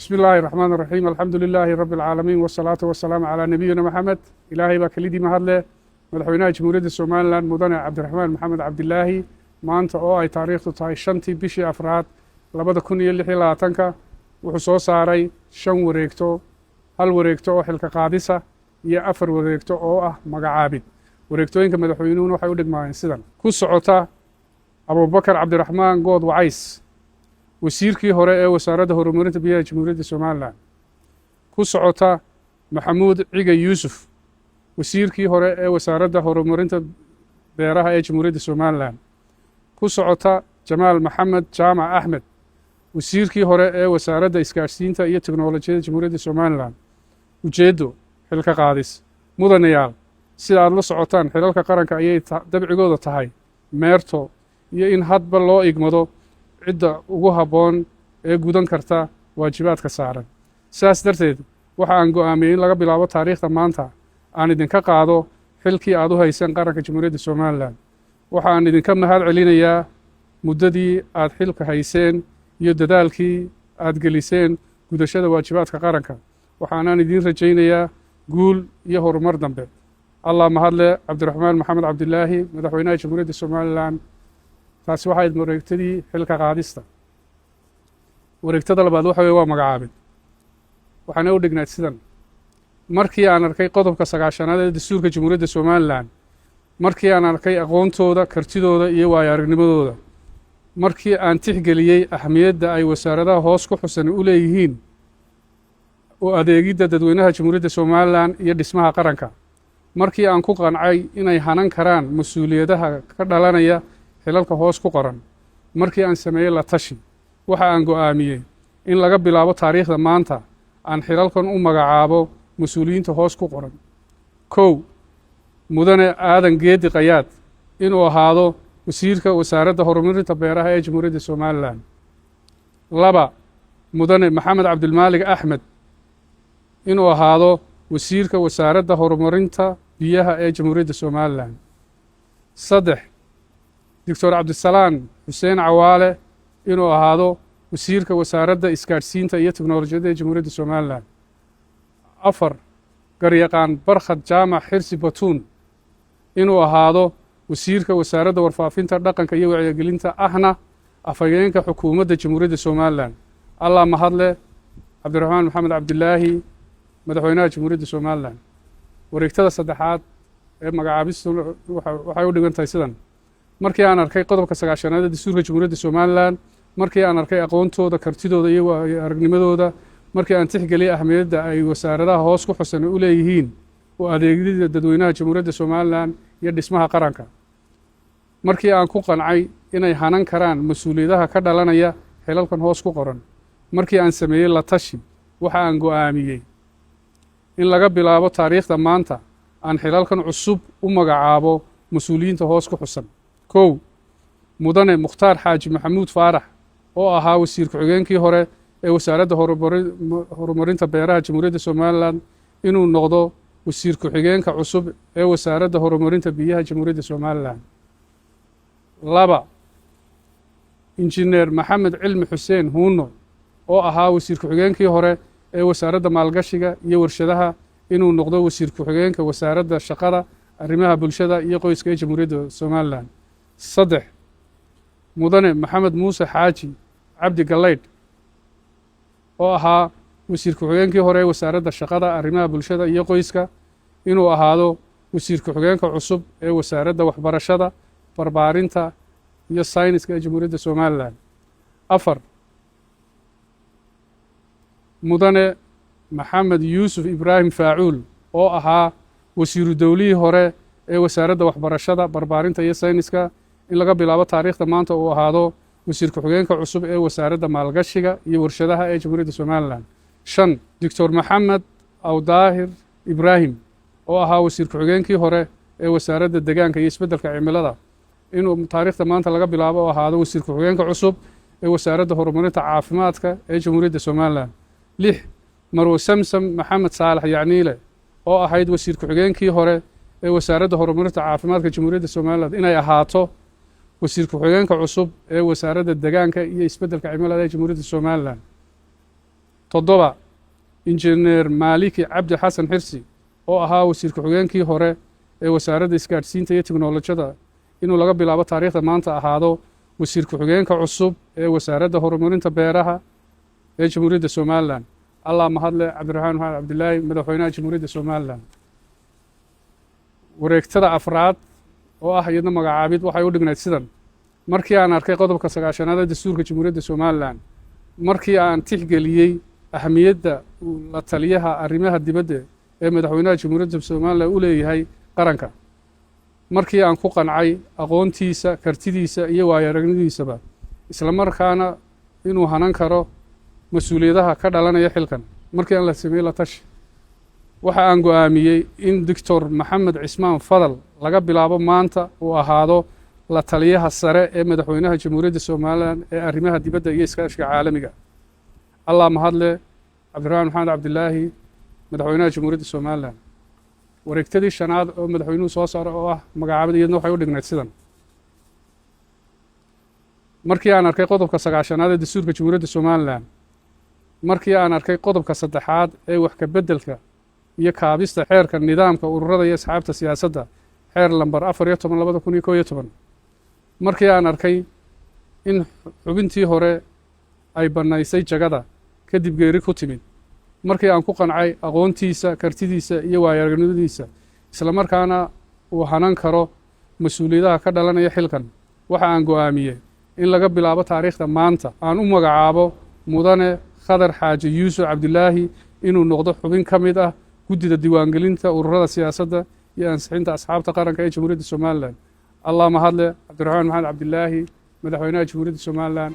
Bismi illaahi raxmaan raxiim. Alxamdu lilaahi rabbi alcaalamiin, wasalaatu wasalaamu calaa nabiyina Maxamed. Ilaahay baa kelidii mahadleh. Madaxweynaha Jamhuuriyadda Somaliland, mudane Cabdiraxmaan Maxamed Cabdilaahi, maanta oo ay taariikhdu tahay 5-tii bishii afraad 2026-ka, wuxuu soo saaray shan wareegto: hal wareegto oo xilka qaadisa iyo afar wareegto oo ah magacaabid. Wareegtooyinka madaxweynuhuna waxay u dhigmaayeen sidan: ku socota Abubakar Cabdiraxmaan Good Wacays, wasiirkii hore ee Wasaaradda Horumarinta Biyaha Jamhuuriyadda Somaliland; ku socota Maxamuud Ciga Yuusuf, wasiirkii hore ee Wasaaradda Horumarinta Beeraha ee Jamhuuriyadda Somaliland; ku socota Jamaal Maxamed Jaamac Axmed, wasiirkii hore ee Wasaaradda Isgaadhsiinta iyo Teknolojiyadda Jamhuuriyadda Somaliland. Ujeeddo: xilka qaadis. Mudanayaal, sida aad la socotaan, xilalka qaranka ayay dabcigooda tahay meerto iyo in hadba loo igmado cidda ugu habboon ee gudan karta waajibaadka saaran. Sidaas darteed, waxa aan go'aamiyey in laga bilaabo taariikhda maanta aan idinka qaado xilkii aad u hayseen qaranka Jamhuuriyadda Somaliland. Waxa aan idinka mahad celinayaa muddadii aad xilka hayseen iyo dadaalkii aad geliseen gudashada waajibaadka qaranka. Waxaanaan idiin rajaynayaa guul iyo horumar dambe. Allah mahadle. Cabdiraxmaan Maxamed Cabdilaahi, madaxweynaha Jamhuuriyadda Somaliland. Taasi waxay wareegtadii xilka qaadista. Wareegtada labaad waxa weye waa magacaabid, waxaana u dhignayd sidan: markii aan arkay qodobka 90aad ee dastuurka Jamhuuriyadda Somaliland, markii aan arkay aqoontooda, kartidooda iyo waayo aragnimadooda, markii aan tixgeliyey ahmiyadda ay wasaaradaha hoos ku xusan u leeyihiin u adeegidda dadweynaha Jamhuuriyadda Somaliland iyo dhismaha qaranka, markii aan ku qancay inay hanan karaan mas-uuliyadaha ka dhalanaya xilalka hoos ku qoran, markii aan sameeyey la tashi, waxa aan go'aamiyey in laga bilaabo taariikhda maanta aan xilalkan u magacaabo mas-uuliyiinta hoos ku qoran. 1, mudane Aadan Geedi Qayaad, inuu ahaado wasiirka Wasaaradda Horumarinta Beeraha ee Jamhuuriyadda Somaliland. 2, mudane Maxamed Cabdilmaalig Axmed, inuu ahaado wasiirka Wasaaradda Horumarinta Biyaha ee Jamhuuriyadda Somaliland. 3, Doctor Cabdisalaan Xuseen Cawaale, inuu ahaado wasiirka Wasaaradda Isgaadhsiinta iyo Teknolojiyadda ee Jamhuuriyadda Somaliland. 4, garyaqaan Barkhad Jaamac Xirsi Batuun, inuu ahaado wasiirka Wasaaradda Warfaafinta, Dhaqanka iyo Wacyigelinta, ahna afhayeenka xukuumadda Jamhuuriyadda Somaliland. Allah mahadle. Cabdiraxmaan Maxamed Cabdilaahi, madaxweynaha Jamhuuriyadda Somaliland. Wareegtada saddexaad ee magacaabistu waxay u dhigan tahay sidan: markii aan arkay qodobka 90aad ee dastuurka Jamhuuriyadda Somaliland, markii aan arkay aqoontooda, kartidooda iyo aragnimadooda, markii aan tixgeliyey ahmiyadda ay wasaaradaha hoos ku xusan u leeyihiin oo adeegyada dadweynaha Jamhuuriyadda Somaliland iyo dhismaha qaranka, markii aan ku qancay inay hanan karaan mas-uuliyadaha ka dhalanaya xilalkan hoos ku qoran, markii aan sameeyey la tashi, waxa aan go'aamiyey in laga bilaabo taariikhda maanta aan xilalkan cusub u magacaabo mas-uuliyiinta hoos ku xusan. 1, mudane Mukhtaar Xaaji Maxamuud Faarax, oo ahaa wasiir ku-xigeenkii hore ee Wasaaradda Horumarinta Beeraha Jamhuuriyadda Somaliland, inuu noqdo wasiir ku-xigeenka cusub ee Wasaaradda Horumarinta Biyaha Jamhuuriyadda Somaliland. 2, Injineer Maxamed Cilmi Xuseen Huuno, oo ahaa wasiir ku-xigeenkii hore ee Wasaaradda Maalgashiga iyo Warshadaha, inuu noqdo wasiir ku-xigeenka Wasaaradda Shaqada, Arrimaha Bulshada iyo Qoyska ee Jamhuuriyadda Somaliland. 3, mudane Maxamed Muuse Xaaji Cabdi Galaydh, oo ahaa wasiir ku-xigeenkii hore ee Wasaaradda Shaqada, Arrimaha Bulshada iyo Qoyska, inuu ahaado wasiir ku-xigeenka cusub ee Wasaaradda Waxbarashada, Barbaarinta iyo Sayniska ee Jamhuuriyadda Somaliland. 4, mudane Maxamed Yuusuf Ibraahim Faacuul, oo ahaa wasiiru dowlihii hore ee Wasaaradda Waxbarashada, Barbaarinta iyo Sayniska, in laga bilaabo taariikhda maanta uu ahaado wasiir ku-xigeenka cusub ee Wasaaradda Maalgashiga iyo Warshadaha ee Jamhuuriyadda Somaliland. 5, Doctor Maxamed Awdaahir Ibraahim, oo ahaa wasiir ku-xigeenkii hore ee Wasaaradda Degaanka iyo Isbeddelka Cimilada, inuu taariikhda maanta laga bilaabo oo ahaado wasiir ku-xigeenka cusub ee Wasaaradda Horumarinta Caafimaadka ee Jamhuuriyadda Somaliland. 6, marwo Samsam Maxamed Saalax Yacniile, oo ahayd wasiir ku-xigeenkii hore ee Wasaaradda Horumarinta Caafimaadka Jamhuuriyadda Somaliland, inay ahaato wasiir ku-xigeenka cusub ee Wasaaradda Degaanka iyo Isbeddelka Cimilada ee Jamhuuriyadda Somaliland. 7, Injineer Maaliki Cabdi Xasan Xirsi oo ahaa wasiir ku-xigeenkii hore ee Wasaaradda Isgaadhsiinta iyo Teknolojiyada, inuu laga bilaabo taariikhda maanta ahaado wasiir ku-xigeenka cusub ee Wasaaradda Horumarinta Beeraha ee Jamhuuriyadda Somalilan. Allah mahadle. Cabdiraxmaan Maxamed Cabdilaahi, Madaxweynaha Jamhuuriyadda Somalilan. Wareegtada afraad oo ah iyadna magacaabid waxay u dhignayd sidan: Markii aan arkay qodobka 90aad ee dastuurka Jamhuuriyadda Somalilan, markii aan tixgeliyey ahamiyadda la taliyaha arrimaha dibadda ee madaxweynaha Jamhuuriyadda Somalilan u leeyahay qaranka, markii aan ku qancay aqoontiisa, kartidiisa iyo waayo aragnimadiisaba, isla markaana inuu hanan karo mas-uuliyadaha ka dhalanaya xilkan, markii aan la sameeyey la tashi, waxa aan go'aamiyey in Doctor Maxamed Cismaan Fadal laga bilaabo maanta uu ahaado la taliyaha sare ee madaxweynaha Jamhuuriyadda Somalilan ee arrimaha dibadda iyo iskaashiga caalamiga. Allah mahadle. Cabdiraxmaan Maxamed Cabdilaahi, Madaxweynaha Jamhuuriyadda Somalilan. Wareegtadii shanaad oo madaxweynuhu soo saaro oo ah magacaabada iyadna waxay u dhignayd sidan: Markii aan arkay qodobka 90aad ee dastuurka Jamhuuriyadda Somalilan, markii aan arkay qodobka saddexaad ee wax ka beddelka iyo kaabista xeerka nidaamka ururada iyo asxaabta siyaasadda, xeer lambar 14/2011, markii aan arkay in xubintii hore ay bannaysay jagada kadib geeri ku timid, markii aan ku qancay aqoontiisa, kartidiisa iyo waayo-aragnimadiisa, isla markaana uu hanan karo mas-uuliyadaha ka dhalanaya xilkan, waxa aan go'aamiyey in laga bilaabo taariikhda maanta aan u magacaabo Mudane Khadar Xaaji Yuusuf Cabdilaahi inuu noqdo xubin ka mid ah guddida diiwaangelinta ururada siyaasadda iyo ansixinta asxaabta qaranka ee Jamhuuriyadda Somalilan. Allah mahadle. Cabdiraxmaan Maxamed Cabdilaahi, Madaxweynaha Jamhuuriyadda Somalilan.